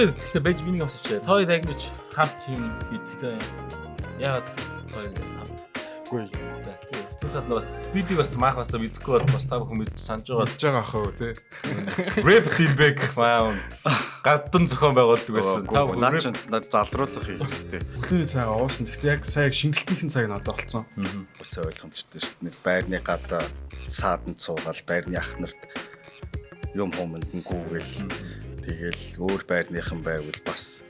Хоёр гэхдээ байж би нэг юмсч. Та хоёр яг нэг хамт юм хийдэг те. Яагаад хоёр хамт? Үгүй. За тий. Тэр сад бас спидийг бас маах бас мэдэхгүй бол бас та бүхэн мэдж санаж байгаа. Болж байгаа хөө тий. Рэп Дилбек вау. Гаддан зохион байгуулдаг байсан. Та бүхэн Наад чинь над залруулах хэрэгтэй. Өглөөний цайгаа уусан. Гэхдээ яг сая шингэлтийнхэн цаг нь одоо олцсон. Бас ойлгомжтой шүү дээ. Нэг байрны гадаа сааданд суугаал байрны ах нарт юм хуманд нь гүүгээл тэгэл өөр байрныхан байвал бас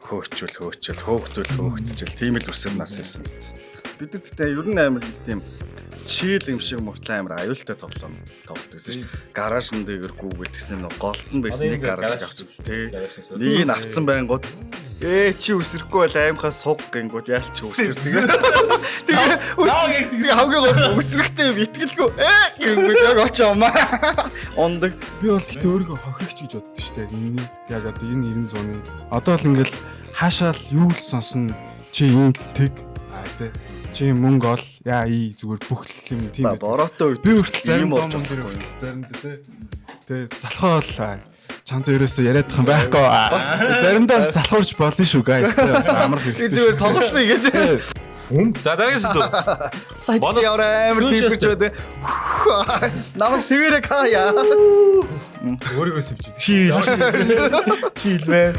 хөөчвөл хөөчөл хөөгдөл хөөгдчил тийм л өсөр нас байсан биз. Бид нар тэгтээ ер нь амар их тийм чийл юм шиг мөртлөө амар аюултай тоглоом тоглолт гэсэн шүү дээ. Гаражн дээр гүүгээл тэгсэн нэг голд нь байсан нэг гараж авч тий. Нэг нь авцсан байнгут чи үсрэхгүй бол аймхаа суг гингүүд яалч үсэр тэгээ. Тэгээ үсэр тэгээ хамгийн гол үсрэхтэй юм итгэлгүй гингүүд яг очоо маа. Ундаг. Би бол гэхдээ өөрийгөө хохирогч гэж боддог шүү дээ. Энэний яг одоо энэ 90 зууны одоо л ингээл хаашаа л юу л сонсон чи инг тэг аа тий. Чи мөнгө ол яа ий зүгээр бүх л юм тийм. Та бороотой үед Би хүртэл зарим юм болж дом дээр болохгүй. хүртэл заримдаа тий. Тэ залхаа бол чамтай ерөөсөө яриадах юм байхгүй. Бас заримдаа бас залхуурч болно шүү guys. Тэ бас амарх Би хэрэгтэй. зүгээр тоглосон гэж. Хүм. За дараагаас дүү. Сайт Бодос- яваар амар Түүнээс дийбэрч байдаг. Намайг сэвэрэ кая. Өөрийгөө сэвж. Чийл. Чийл мэн.